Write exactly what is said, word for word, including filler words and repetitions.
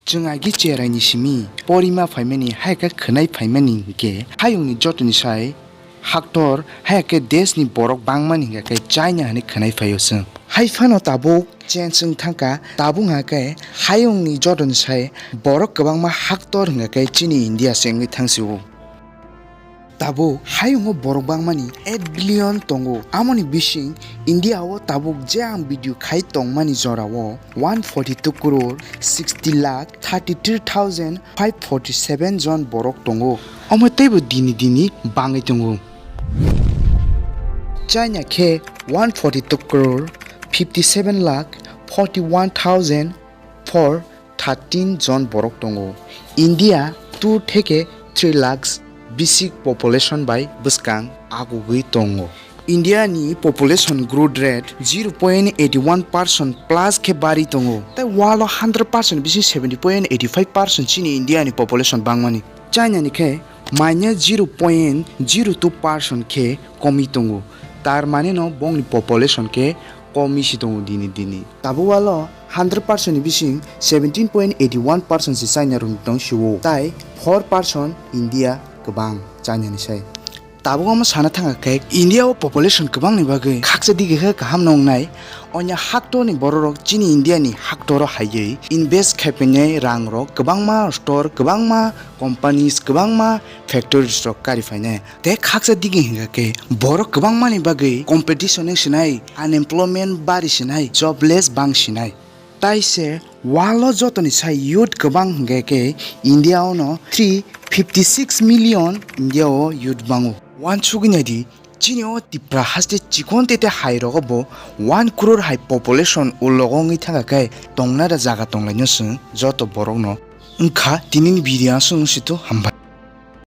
Chwng agi cherai ni simi porima phaimani hai khe khwnai phaimani hinkhe hayungni jotoni sai haktor hai khe desh ni borok bangmani hinkhe China hinwi khwnai phaio chwng. Hai phano tabuk change wng thangkha, tabuk hinkhe hayungni jotoni sai borok kwbangma haktor hinkhe chini India se wngwi thangsio. Tabuk hayungo borok bangmani eight billion tongo. Amoni bising India o tabuk je ang video khai tongmani jora o one forty two crore sixty lakh thirty three thousand five forty seven jon borok tongo. Omo teibo dini dini bangwi tongo. China khe one forty two crore fifty seven lakh forty one thousand four thirteen jon borok tongo. India two theke three lakhs bisik population bai bwskang agugwi tongo. India ni population growth rate zero point eighty one percent plus khe bari tongo. Tei world o hundred percent bisi seventy point eighty five percent chini India ni population bangmani. China ni khe minus zero point zero two percent khe komi tongo. Tar mane no bongni population khe komi si tongo dini dini. Tabuk walo hundred percent ni bising seventeen point eighty one percent se China rok tong sio, tai four percent India kwbang China ni sai. Tabuk omo sana thangkha khe India o population kwbang ni bagwi khaksa dige khe kaham nongnai. Onya haktor ni borok rok chini India ni haktor o haiwi invest khai painai rang rok kwbangma store, kwbangma companies, kwbangma factories rok kari phainai. Tei khaksa digi hinkha khe borok kwbangmani bagwi competition wng sinai, unemployment bari sinai, jobless bang sinai. Tai se world o jotoni sai youth kwbang hinkha khe India o no three fifty six million India o youth bango. Wansugwi naidi, chini o Tipra haste chikon tete hai rogo bo one crore hai population ulogo wngwi thangkha khe tongnai da jaga tonglaino chwng joto borok no. Wngkha tinini video aswk wngsitu, hambai.